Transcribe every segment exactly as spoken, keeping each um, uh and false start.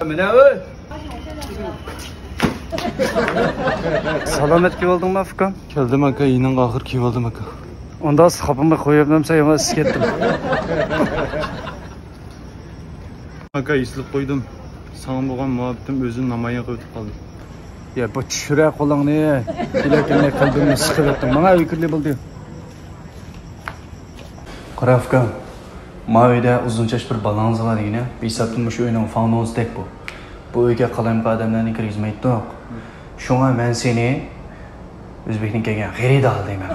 مانا ئۆي. سالامەت كېلىۋالدىڭمۇ، ئۇكام؟ كەلدىم، ئاكا، يېنىڭغا ئاخىر كېلىۋالدىم، ئاكا. ئۇندا خاپىمۇ قويۇپ نەمسە يامان ئىسسىپ كەتتىم. ئاكا، ئېسىلىپ قويدۇم. ساڭا بولغان مۇھەببىتىم ئۆزىنى نامايان قىلىۋېتىپ قالدى. يا، بۇ چۈشۈرە قولۇڭنى. كېلەكىنى قەلبىمنى سىقىۋەتتىڭ. ماڭا ئۆيگە كىرگىلى بولدى. قارا ئۇكام، ما ئۆيدە ئۇزۇن چاچ بىر بالاڭىز بار دېگىنە، بىر ھېسابتىن مۇشۇ ئۆينىڭ فاڭدۇڭزىدەك بۇ. بۇ ئۆيگە قالايمىقان ئادەملەرنى كىرگۈزمەيتتۇق. شۇڭا مەن سېنى ئۆزبەكتىن كەلگەن خېرىدار دەيمەن.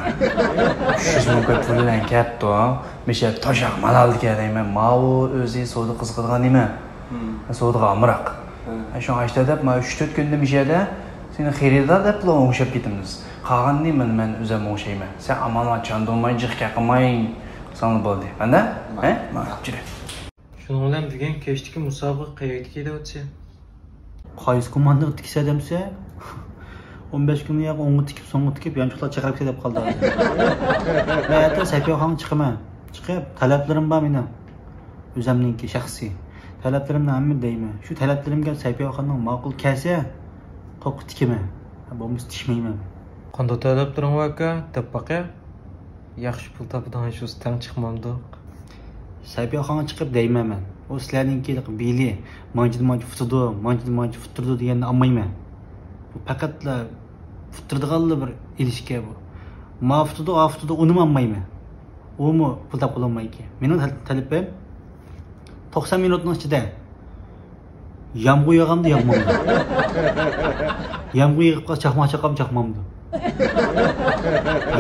ئۈچ يۈز مىڭ كوي پۇل بىلەن كەپتۇ. مىشە توشاق مال ئالدىكەن دەيمەن. ماۋۇ ئۆزى سودا قىزىقىدىغان نېمە؟ سودىغا ئامراق. شۇڭا ئاشتا دەپ، ما ئۈچ تۆت كۈندە مىشەدە سېنى خېرىدار دەپلا ئوڭشاپ كېتىمىز. قالغىنىنى مەن، مەن ئۆزۈم ئوڭشايمەن. سەن ئامانلا چاندۇرماي، جىق قېقىماي قىلساڭلا بولدى. مەندە؟ ھە؟ ماڭا چۈرە. شۇنىڭ بىلەن بۈگۈن كەچتىكى مۇسابىقە قەيەردە كېتىۋاتىسى؟ قايسى كوماندىغا تىكىسە دەمسە؟ ئون بەش كۈندىن ياقى ئوڭغا تىكىپ، سوڭغا تىكىپ، يانچۇقلار چىقىرىپ كېتىپ قالدى. مەن ئەتە سەپىيەخانىغا چىقىمەن. چىقىپ، تەلەپلىرىم بار مېنىڭ. ئۆزەمنىڭكى شەخسىي. تەلەپلىرىمنى ھەممىنى دەيمەن. شۇ تەلەپلىرىمگە سەپىيەخاننىڭ ماقۇل كەلسە، توپقا تىكىمەن. بولمىسا تىكمەيمەن. قانداق تەلەپلىرىڭ بار ئاكا؟ دەپ باقە. ياخشى پۇل تاپىدىغان شۇ تەڭ چىقمامدۇق؟ سەپىيەخانغا چىقىپ دەيمەن مەن. ئۇ سىلەرنىڭكى بىلى مانچىدىن مانچە پۇتىدۇ، مانچىدىن مانچە پۇتتۇرىدۇ دېگەننى ئالمايمەن. بۇ پەقەتلا پۇتتۇرىدىغانلا بىر ئېلىشكە بۇ. ما پۇتىدۇ، ئا پۇتىدۇ، ئۇنىمۇ ئالمايمەن. ئۇمۇ پۇل تاپقىلى بولمايدىكەن. مېنىڭ تەل-، تەلىپىم توقسان مىنۇتنىڭ ئىچىدە يامغۇر ياغامدۇ، ياغمامدۇ؟ يامغۇر يېغىپ قالسا چاقماق چاقامدۇ، چاقمامدۇ؟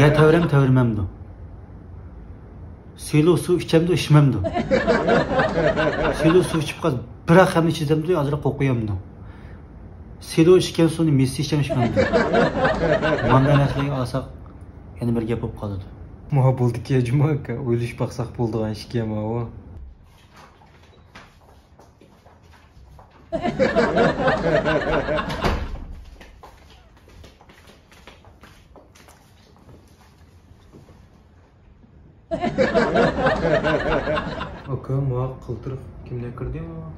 يەر تەۋرەمدۇ، تەۋرىمەمدۇ؟ سېلو سۇ ئىچەمدۇ، ئىچمەمدۇ؟ سېلو سۇ ئىچىپ قالسا بىراق خەمنى چىزەمدۇ، ئازراق قوقۇيامدۇ؟ سېلو ئىچكەن سۇنى مېسسى ئىچەم، ئىچمەمدۇ؟ مانداق نەرسىلەرگە ئالساق يەنە بىر گەپ بولۇپ قالىدۇ. ماڭا بولدىكى جۇما ئاكا، ئويلىشىپ باقساق بولىدىغان ئىشكەن ماۋۇ. ئاكا، ماڭا قىلتىرىق كىملەر كىردى ماڭا؟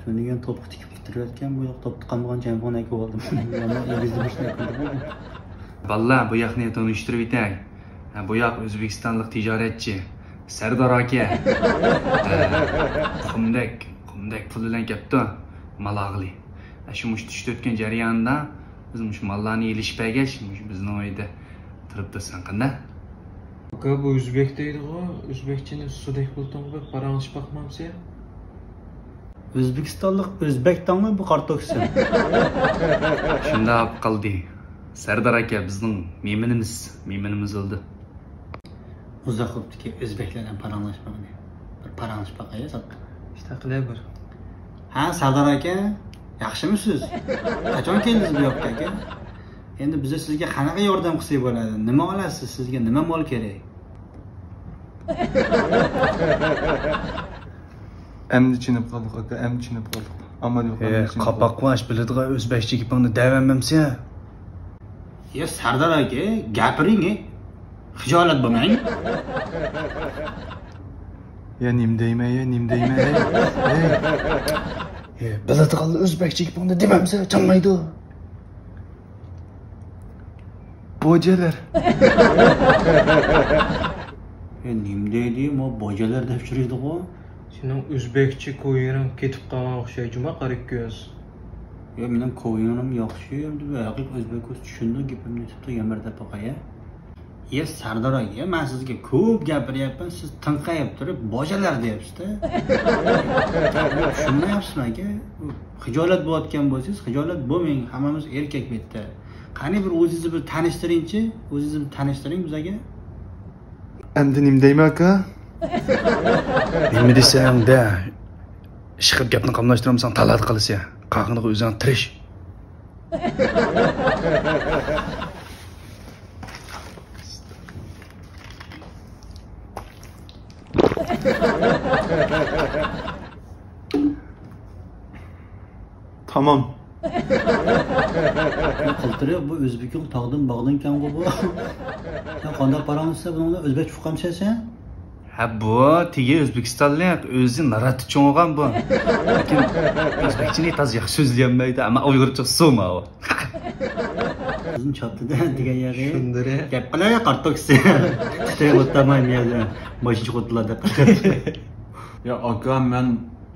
تۈنۈگۈن توپقا تىكىپ كىرىۋەتكەن، بۇ ياق توپتا قالمىغان جەمپۇڭنى ئەكىۋالدىم. يامان ئېگىزدە بىر شۇنداق كىردى. باللا، بۇ ياقنى تونۇشتۇرۇپ ئۆتەي. ھە، بۇ ياق ئۆزبېكىستانلىق تىجارەتچى، سەردار ئاكا. ھە، قۇمدەك، قۇمدەك پۇل بىلەن كەپتۇ، مال ئالغىلى. ھە، شۇ مۇشۇ چۈشۈپ ئۆتكەن جەريانىدا بىز مۇشۇ ماللارنى ئېلىشىپ بەرگەچ، مۇشۇ بىزنىڭ ئۆيدە تۇرۇپ تۇرساڭ قانداق؟ ئاكا، بۇ ئۆزبەك دەيدىغۇ، ئۆزبەكچىنى سۇدەك بىلىدىغۇ، بىر پاراڭلىشىپ باقمامسەن؟ ئۆزبېكىستانلىق ئۆزبەك دەڭمۇ بۇ قارا توكسى؟ شۇنداق بولۇپ قالدى. سەردار ئاكا بىزنىڭ مېھمىنىمىز، مېھمىنىمىز بولدى. ئۇزاق بوپتىكەن ئۆزبەكلەر بىلەن پاراڭلاشمىغىنى. بىر پاراڭلىشىپ باقايلى سادقا. ئىشتاق قىلە بىر. ھە، سەردار ئاكا، ياخشىمۇسىز؟ قاچان كەلدىڭىز بۇ ياققا ئاكا؟ ئەمدى بىز سىزگە قاناق ياردەم قىلساق بولىدۇ؟ نېمە ئالىسىز؟ سىزگە نېمە مال كېرەك؟ ئەمدى چۈشىنىپ قالدۇق، ئاكا، ئەمدى چۈشىنىپ قالدۇق. ئامال يوق، ئەمدى چۈشىنىپ قالدۇق. قاپاقلاش، بىلىدىغان ئۆزبەكچە گېپىڭنى دەۋەرمەمسەن؟ يا سەردار ئاكا، گەپىرىڭ، خىجالەت بولماڭ. يا نېمە دەيمەن، يا نېمە دەيمەن، ھەي، ھەي. يا بىلىدىغانلار ئۆزبەكچە گېپىڭنى دېمەمسە، چاڭمايدۇ. بوجەلەر. يا نېمە دەيدۇ، ما بوجەلەر دەپ يۈرىدىغۇ. سېنىڭ ئۆزبەكچە كويىڭ كېتىپ قالغان ئوخشايدۇ جۇما، قارا كۆز. يا مېنىڭ كويىڭ ياخشى، ئەمدى بۇ ھەقىقىي ئۆزبەك بولسا چۈشىنىدۇ گېپىمنى، تۇتۇپ يەنە بىر دەپ باقاي، يا. يا سەردار ئاكا، يا مەن سىزگە كۆپ گەپىرىيەپمەن، سىز تىڭقايىپ تۇرۇپ بوجەلەر دەيسىز-دە. چۈشەنمەيسىزمۇ ئاكا؟ خىجالەت بولۇۋاتقان بولسىڭىز، خىجالەت بولماڭ، ھەممىمىز ئەركەك بۇ يەردە. قېنى بىر ئۆزىڭىزنى بىر تونۇشتۇرۇڭچى، ئۆزىڭىزنى بىر تونۇشتۇرۇڭ بىزگە. ئەمدى نېمە دەيمەن ئاكا؟ نېمە دېسەڭ دە. ئىشقىلىپ گەپنى قاملاشتۇرمىساڭ تالادا قالىسەن. قالغىنىغا ئۆزۈڭ تىرىش. تامام. قىلتىرى بۇ ئۆزبېكىڭ تاغدىن باغدىن كەڭغۇ بۇ. سەن قانداق پاراڭلىشىسەن بۇنىڭ بىلەن؟ ئۆزبەكچە ئۇقامسەن سەن؟ ھە، بۇ تېگى ئۆزبېكىستانلىق، ئۆزى ناراتى چوڭغان بۇ. لېكىن ئۆزبېكچىنى تازا ياخشى سۆزلىيەلمەيدۇ، ئەمما ئۇيغۇرچە سوما ئۇ. ئۆزىنى چاپتىدە دېگەن يەرى. شۇندىرى. گەپ قىلە قارتوكسى. خىتاي ئوتاماي مىيەدە. ماشىنىچە خوتۇنلاردەك قىلىپ. يا ئاكا، مەن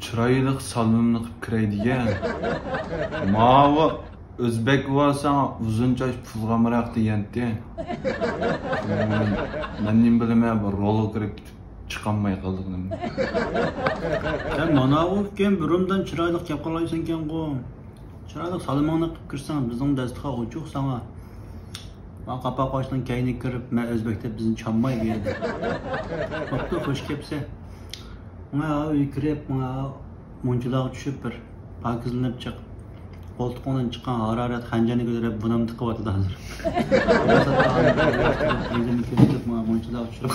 چىرايلىق سالىمىمنى قىلىپ كىرەي دېگەن. ماۋۇ ئۆزبەك بولساڭ ئۇزۇن چاچ پۇلغا ئامراق دېگەنتى. مەن، مەن نېمە بىلىمەن، بىر رولغا كىرىپ كېتىپ چىقالماي قالدىم. سەن مانا ئۇ ئىكەن، بىر ئوبدان چىرايلىق گەپ قىلالايسەنكەنغۇ. چىرايلىق سالىمىڭنى قىلىپ كىرسەڭ، بىزنىڭ دەستىخان ئوچۇق ساڭا. مانا قاپاق قوشنىڭ كەينىگە كىرىپ، مەن ئۆزبەك دەپ بىزنى چالماي بۇ يەردە. بوپتۇ، خوش كەپسە. مانا ئۆيگە كىرىپ، مانا مۇنچىلارغا چۈشۈپ بىر پاكىزلىنىپ چىق. قولتۇقۇڭدىن چىققان ھارارەت خەنجەرنى كۆتۈرۈپ بۇنام تىقىۋاتىدۇ ھازىر. مانا مۇنچىلارغا چۈشۈپ.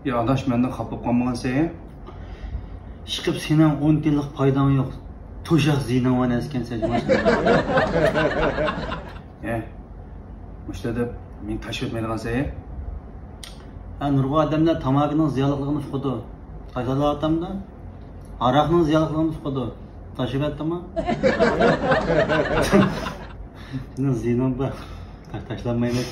يا ئاداش، مەندىن خاپا بولۇپ قالمىغانسەن؟ ئىشقىلىپ سېنىڭ ئون تىيىنلىق پايداڭ يوق، توشاق زىيىنىڭ بار ئەسكەنسەن جۇمۇ. ھە، مۇشۇنداق دەپ مېنى تاشلاپ كەتمەيدىغانسەن؟ ھە، نۇرغۇن ئادەملەر تاماكىنىڭ زىيانلىقلىقىنى ئۇقىدۇ. تاشلاۋاتامدۇ؟ ھاراقنىڭ زىيانلىقلىقىنى ئۇقىدۇ. تاشلاۋەتتىمۇ؟ سېنىڭ زىيىنىڭ بار. تاش-، تاشلانمايمەن.